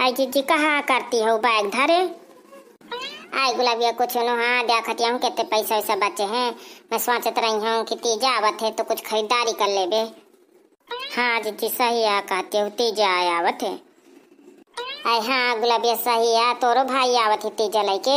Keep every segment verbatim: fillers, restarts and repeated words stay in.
आई जिज्जी, कहा करती हो बैग धरे? आई गुलाबिया, कुछ नो, हाँ, देखत हूँ कितने पैसा वैसा बचे हैं। मैं सोचत रही हूँ कि तीजा आवत है तो कुछ खरीदारी कर लेबे। हाँ जिज्जी, सही है, कहती हो तीजा आवत है। आई हाँ गुलाबिया, सही है, तोरो भाई आवत है तीजा लेके।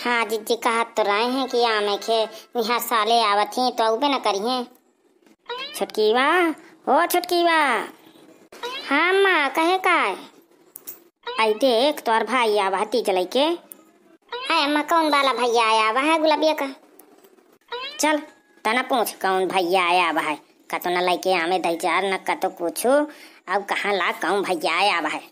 हाँ जिज्जी, कहत तो रहे हैं कि आमे खे यहाँ साले आवत ही तो अउबे न करिहें। छोटकीवा, ओ छोटकीवा। हाँ अम्मा, कहे का? आई देख, तोर भाई आवा है तीज लइके। हाय अम्मा, कौन वाला भैया आया आवा है गुलाबिया का? चल, तना पूछ कौन भैया आया आवा है। कतो न लइके आमे दही चार, न कतो कुछ। अब कहाँ ला कौन भैया आया आवा है?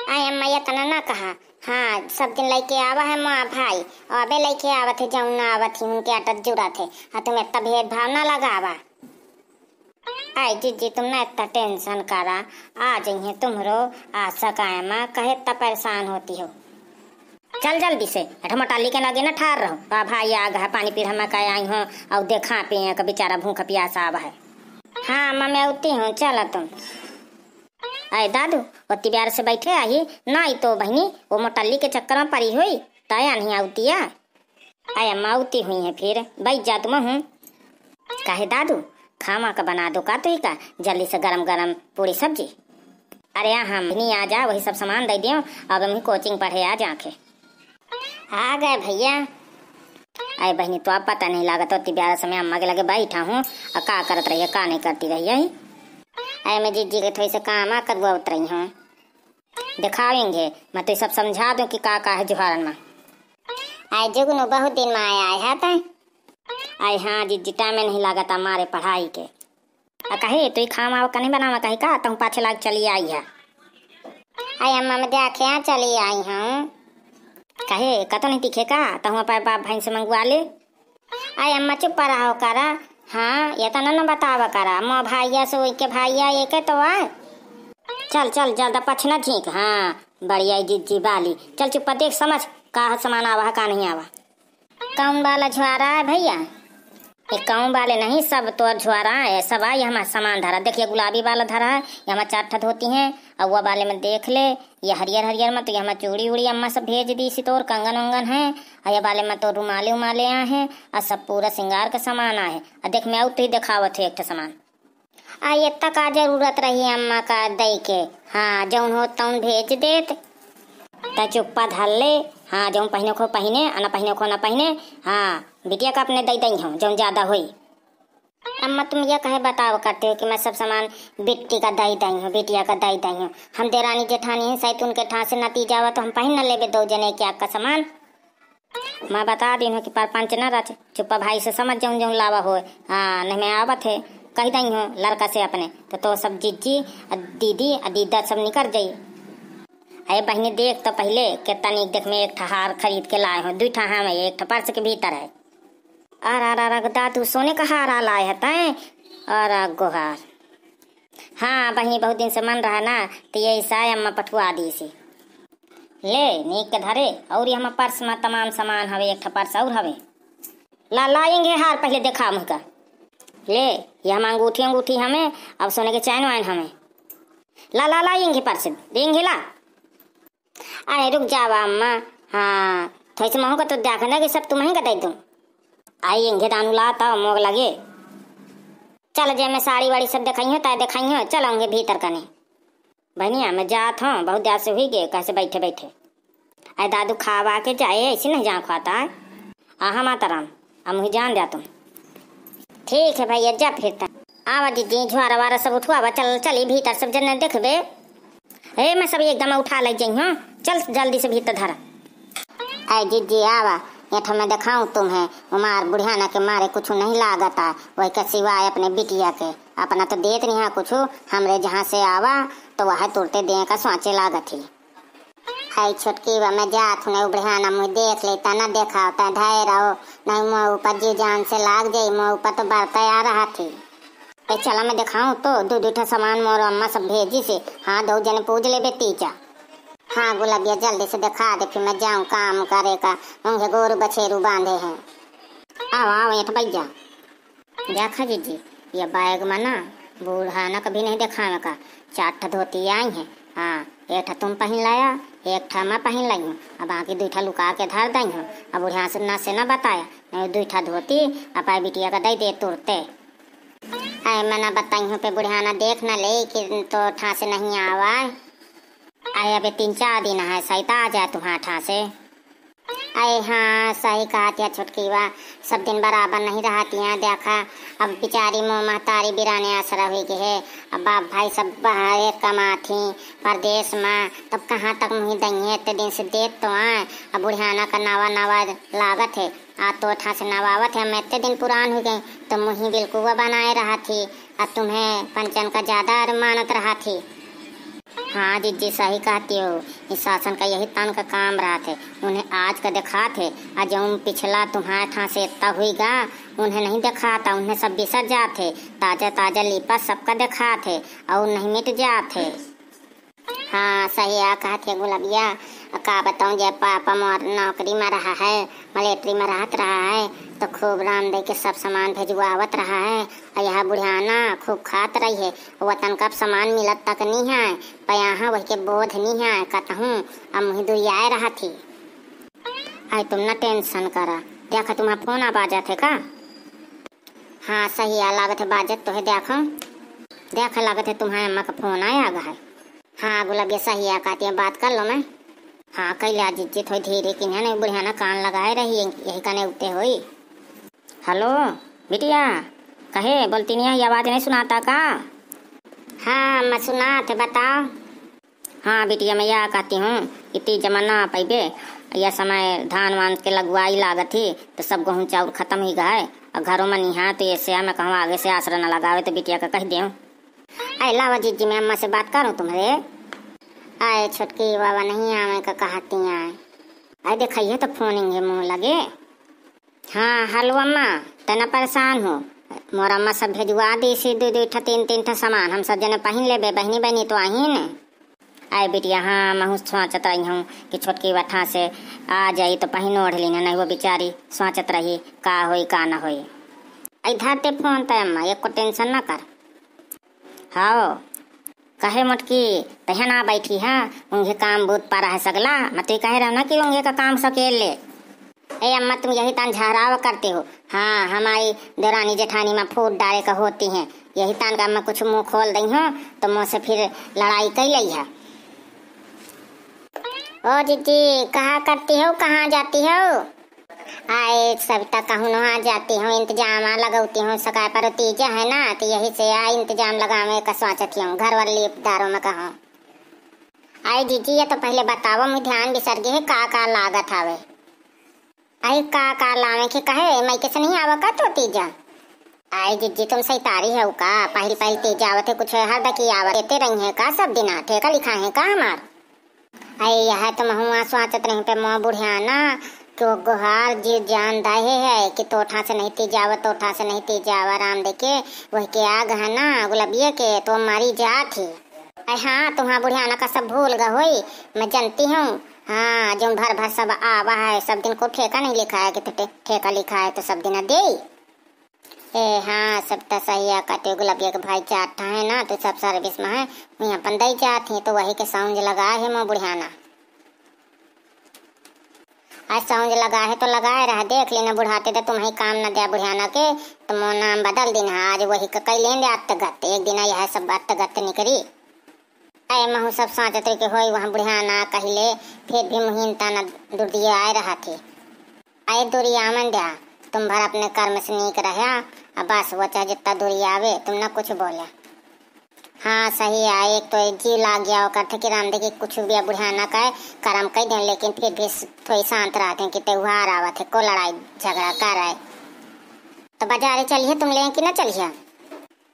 आय अम्मा, ये तना ना कहा। हाँ, सब दिन लइके आवा है माँ भाई, और अबे लइके आवत है, जौन ना आवत ही उनके अटत जुड़त है। हाँ, तुम इतना भेदभाव ना लगावा। आई जिज्जी, तुम ना इतना टेंशन करा, आ जइहें तुम्हरो आशा कायमा, कहे इतना परेशान होती हो। चल जल्दी से, एठो मोटाली के लगे ना ठार रहो। बा भाई आ गया, पानी पीढ़ा में का आई हो, और देखा पे एक बेचारा भूख प्यासा आवा है। हाँ अम्मा, मैं उती हूँ, चला तुम। अरे दादू, ओती प्यार से बैठे आही, नाई तो बहिनी, वो मोटल्ली के चक्कर में परी होई, तया नहीं आवतिया। अरे अम्मा, उती हुई है फिर, बैठ जा तुम हूँ। काहे दादू, खामा का बना दो का तुही का, जल्दी से गरम गरम पूरी सब्जी। अरे हाँ, हम नहीं आ जा, वही सब सामान दे दियो, अब हम कोचिंग पढ़े आ जाके। आ गए भैया। अरे बहिनी, तो अब पता नहीं लागत, ओती प्यार समय अम्मा के लगे बैठा हूँ, और का करत रही है, का नहीं करती रही है। अरे मैं जिज्जी के थोड़ी से काम आ करवावत रही हूँ। दिखावेंगे, मैं तो सब समझा दूँ कि का का है जुहारन में। आए जुगनू, बहुत दिन में आया है तै। आए हाँ जिज्जी, टाइम नहीं लागत हमारे पढ़ाई के। आ कहे तू खाम आवा कने बनावा, कहे का तहूँ पाछे लाग चली आई है। आए अम्मा, मैं देखे यहाँ चली आई हूँ। कहे कतो नहीं दिखे का, तहूँ अपन बाप भाई से मंगवा ले। आए अम्मा, चुप रहो करा। हाँ, ये तो न बतावा करा, अम्मा भैया से उनके भैया एक है तो आए। चल चल, ज्यादा पछ न झींक। हाँ, बढ़िया जिज्जी बाली। चल चुप्पा, देख समझ का सामान आवा है, का नहीं आवा। कौन वाला झुआरा है भैया? ये कौन वाले नहीं, सब तो झुआरा है, सब आई हमारा सामान धरा। देखिए गुलाबी वाला धरा है, ये हमारा चार ठा धोती हैं, और वह वाले में देख ले, ये हरियर हरियर में तो ये हमारा चूड़ी उड़ी अम्मा सब भेज दी सी तोर, कंगन उंगन है, और ये वाले में तो रुमाले उमाले आए हैं, और सब पूरा श्रृंगार का सामान आए है। और देख मैं और तुही दिखावत है एक ठो सामान। आ एतना का जरूरत रही अम्मा का दई के? हाँ, जौन हो तौन भेज देत। त चुप्पा धर ले। हाँ, जौन पहिने को पहिने, आ ना पहिने को ना पहिने। हाँ, बिटिया का अपने दई दई हो, जौन ज्यादा होई। अम्मा, तुम ये कहे बताव करते हो कि मैं सब सामान बिट्टी का दई दई हूँ, बिटिया का दई दई हूँ। हम देरानी जेठानी हैं, शायद उनके ठास से नतीजा हुआ तो हम पहिन न लेबे दो जने के आपका सामान। मैं बता दीन हो कि परपंच न रच, चुप्पा भाई से समझ जौन जौन लावा होय। हाँ, नहीं मैं आवत है, कह दई हो लड़का से अपने, तो, तो सब जीजी, आ दीदी, आ दीदा सब निकर जाई। अरे बहिनी, देख तो पहिले, कितना नीक देख, मैं एक ठा हार खरीद के लाए हो, दुई ठा हमें, एक ठा पर्स के भीतर है। अरे, अरे, अरे, दादू, सोने का हार आ लाए है तैं? अरे गोहार। हाँ बहिनी, बहुत दिन से मन रहा ना, तो यही साय अम्मा पठुआ दी से। ले, नीक के धरे, और ये हमार पर्स में तमाम सामान हवे, एक ठा पर्स और हवे। ला, ला, इंगे हार पहिले देखा मुझका। ले, ये हम अंगूठी, अंगूठी हमें, अब सोने के चैन वैन हमें। ला, ला, ला, इंगे पर्स, दे इंगे ला। अरे रुक जावा अम्मा, हाँ, थोड़ी सी महू का तो देखा ना कि सब तुम्हें का दे दूँ। आई इंगे दानू ला, तब मोग लगे। चल, जे मैं साड़ी वाड़ी सब देखाई हूँ, ताय देखाई हूँ, चल आऊँगे भीतर कने। बहनिया, मैं जात हूँ, बहुत देर से हुई गए, कैसे बैठे बैठे। अरे दादू, खावा के जाए, ऐसे नहीं जान खुआता है। आहा माता राम, अब मुझे जान दिया तुम। ठीक है भैया, जा फिर तक। आवा दीदी, झुआरा वारा सब उठवावा, चल, चली भीतर सब जने देखबे। ए, मैं सब एकदम उठा ले जाई हूँ, चल जल्दी से भीतर धरा। ऐ जिज्जी आवा, ये ठो मैं देखाऊं तुम्हें, उमार बुढ़ियाना के मारे कुछ नहीं लागत है, वही के सिवाय अपने बिटिया के, अपना तो देत नहीं है कुछ, हमरे जहाँ से आवा तो वह तुरते दे का सोचे लागत ही। हाय छोटकी बा, मैं जात हूँ, नहीं बुढ़ियाना मुँह देख ले, तना देखावता धै रहो, नहीं मुँह ऊपर जी जान से लाग जाई, मुँह ऊपर तो बरते आ रहा थी। ए, चला मैं देखाऊं तो, दू दू ठा सामान मोर अम्मा सब भेजी से। हाँ, दो जने पूज लेबे तीजा। हाँ, गुलाबिया जल्दी से देखा दे, फिर मैं जाऊं काम करे का, उनके गोरू बछेरू बांधे हैं। आओ, आओ, एठ बैठ जा। देखा जीजी, ये बैग में ना बूढ़ा ना कभी नहीं देखावे का, चार ठा धोती आई है, हाँ, एक ठा तुम पहिन लाया, एक ठा मैं पहिन लई हूँ, अब बाकी दुई ठा लुका के धर दई हूँ। अब बुढ़ियाना से ना बताया, नहीं दुई ठा धोती अब बिटिया का दई दे तुरते। अरे मैं ना बताई हूँ पे बुढ़ियाना देख ना ले कि तो ठा से नहीं आवा। अरे अबे तीन चार दिन है, सही तो आ जाए तुम्हारा ठा से। अरे हाँ, सही कहत है छोटकी बा, सब दिन बराबर नहीं रहती हैं। देखा, अब बेचारी मोह महतारी बिराने आसरा हुई गई है। अब बाप भाई सब बाहर कमात ही परदेश में, तब कहाँ तक मुँह दई है? इतने दिन से देत तो आए, अब बुढ़ियाना का नवा नवा लागत है, आ तो ठा से नवावत है। हम इतने दिन पुरान हुई गई, तो मुँह बिल्कुआ बनाए रहत ही, अब तुम्हें पंचन का ज्यादा मानत रहत ही। हाँ जिज्जी, सही कहती हो, इस सासन का यही तन का काम रहत है। उन्हें आज का देखात है, आ जौन पिछला तुम्हारे ठा से इतना हुई गा, उन्हें नहीं देखाता, उन्हें सब बिसर जात है। ताजा ताजा लीपा सबका देखात है और नहीं मिट जात है। हाँ, सही आ कहत है गुलबिया। का बताऊँ, जब पापा मोर नौकरी में रहा है, मलेट्री में रहत रहा है, तो खूब राम दे के सब सामान भेजवावत रहा है। और यह बुढ़ियाना खूब खात रही है, वतन का सामान मिलत तक नहीं है, पर यहाँ वही के बोध नहीं है कतहूँ। अब मुँह दुरियाए रहत ही। आई तुम ना टेंशन करा, देखा तुम्हारा फोन आ बाजत है का? हाँ, सही आ, लागत है बाजत तो है, देखो, देखा लागत है तुम्हारे अम्मा का फोन आया गा है। हाँ, गुलबिया सही आ, कहती है, बात कर लो मैं। हाँ, कैला जिज्जी, थोड़ी धीरे की ना, नहीं बुढ़ियाना कान लगाए रही, यही कने उते होई। हेलो, बिटिया, कहे बोलती नहीं है, ये आवाज नहीं सुनाता का? हाँ, मैं सुनात है, बताओ। हाँ बिटिया, मैं यह कहती हूँ कि तीज जमा ना पैबे, यह समय धान वान के लगवाई लागत ही, तो सब गेहूँ चाउर खत्म ही गए, और घरों में निहा, तो ऐसे मैं कहूँ आगे से आसरा न लगावे, तो बिटिया का कह देऊँ। ऐ लावा जिज्जी, मैं अम्मा से बात करूँ तुम्हारे। आए छोटकी बाबा नहीं आवे का कहती आए। आए देखा, ये तो फोन इंगे मुँह लगे। हाँ, हेलो अम्मा, तना परेशान हो? मोर अम्मा सब भेजवा दी सी दू दू ठा, तीन तीन ठा सामान, हम सब जने पहिन लेबे, बहनी बहनी तो आही ने। आए बिटिया, हाँ, महूँ सोचत रही हूँ कि छोटकी बठा से आ जाई तो पहिन ओढ़ ली ना, नहीं वो बेचारी सोचत रही का होई का ना होई। आई धर दे फोन तय अम्मा, एको टेंशन ना कर। हाँ, कहे मोटकी, तहे ना बैठी है, उनके काम बूत पर है सगला, मैं तो कहे रहा ना कि उनके का काम सकेल ले। ए अम्मा, तुम यही तान झहराव करते हो। हाँ, हमारी देरानी जेठानी में फूट डाले का होती हैं, यही तान का मैं कुछ मुँह खोल दई हूँ तो मुँह से फिर लड़ाई कई लई है। ओ जीजी, कहा करती हो, कहाँ जाती हो? आए सविता, कहूँ नहा जाती हूँ, इंतजाम आ लगौती हूँ, सकाय पर तीजा है ना, तो यही से आ इंतजाम लगावे का सोचती हूँ, घर वाली दारों में कहूँ। आए जीजी, ये तो पहले बतावो, मुझे ध्यान बिसर गए है, का का लागत हवे? आई का का लावे के कहे, मैं कैसे नहीं आवा का तो तीजा? आई जीजी, तुम सही तारी है का? पहिल पहिल तीजा आवत है, कुछ हर दकी आवत, देते रही है का सब दिना? ठेका लिखा है का हमार? आई यह तो महुआ सोचत रही पे मोर बुढ़ियाना, कि वो गोहार जी जान दाहे है कि तोठा से नहीं तीजा आवा, तोठा से नहीं तीजा आवा, राम दे के, वही के आग है ना, गुलबिया के, तो मारी जात ही। आई हाँ, तुम्हार बुढ़ियाना का सब भूल गा होई, मैं जानती हूँ। हाँ, जो भर भर सब आवा है, सब दिन को ठेका नहीं लिखा है कि ठे-, ठेका लिखा है तो सब दिन दे। ए हाँ, सब त सही है, कटे गुलबिया के भाई चार ठा है ना, तो सब सर्विस में है, वहीं अपन दई जात ही, तो वही के साउंज लगा है मोर बुढ़ियाना। आज साउंज लगा है तो लगाए रहा, देख लेना बुढ़ाते तो तुम्हें काम न दिया बुढ़ियाना के, तो मोर नाम बदल दिन है, आज वही का कई लेन दे अत्तगत, एक दिन यह सब अत्तगत निकरी। ऐ महू सब साँचत रही के होई वहाँ बुढ़ियाना कहिले, फिर भी मुहिन ताना दुर्दिया आए रहा थी। ऐ दुरियावन द्या, तुम भर अपने कर्म से नीक रह्या, अब बस वो चाहे जितना दुरियावे, तुम ना कुछ बोल्या। हाँ सही है, एक तो जी लाग गया ओकर थे कि राम देखी कुछ भी बुढ़ियाना का कर्म कह दें, लेकिन फिर भी थोड़ी शांत रहते हैं कि त्योहार आवत है, को लड़ाई झगड़ा कर रहे। तो बाजारे चलिए तुम लें कि ना चलिए?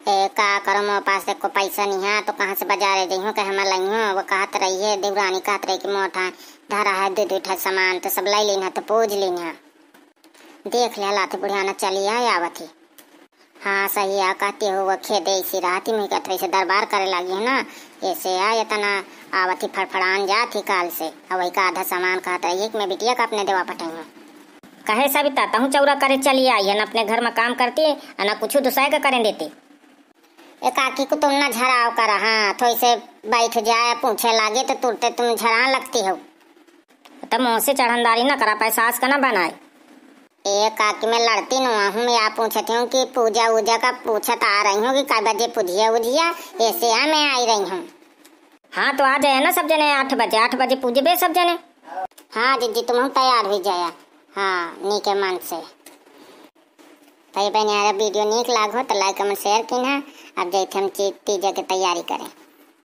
ए, का करो, मोर पास एको पैसा नहीं है, तो कहाँ से बाजारे जइहो, कहे हम लइहो? वो कहत रही है, देवरानी कहत रही कि मोर ठा धरा है, दो दो ठा सामान, तो सब लई लीन है, तो पूज लीन है। देख ले, लात बुढ़ियाना चली आए आवत ही। हाँ, सही आ, कहती हो, वो खेदे इसी रहती, मैं कहत रही से दरबार करे लगी है ना, ऐसे आ, इतना आवत ही फड़फड़ान जात ही काल से, और वही का आधा सामान कहत रही है कि मैं बिटिया का अपने देवा पठाई हूँ। कहे सविता, तहूँ चौरा करे चली आई है, न अपने घर में काम करती, आ न कुछ दूसरे का करें देती। ए काकी को तुम ना झराव करा, हाँ, थोड़ी से बैठ जाए, पूछे लागे तो तुरते तुम झड़ा लगती हो। तो मुँह से चढ़नदारी न करा पाए, सास का न बनाए। ए काकी, मैं लड़ती न हूँ, मैं या पूछत हूँ कि पूजा वूजा का पूछत आ रही हूँ कि कै बजे पूजिया उजिया, ऐसे यहाँ मैं आई रही हूँ। हाँ, तो आ जाए ना सब जने आठ बजे, आठ बजे पूजबे सब जने। हाँ जिज्जी, तुम तैयार हुई जाया। हाँ, नीके मन से। भाई बहन, यार वीडियो नीक लागो तो like, comment, share कीन्हा। अब जैसे हम ची-, तीजे के तैयारी करें।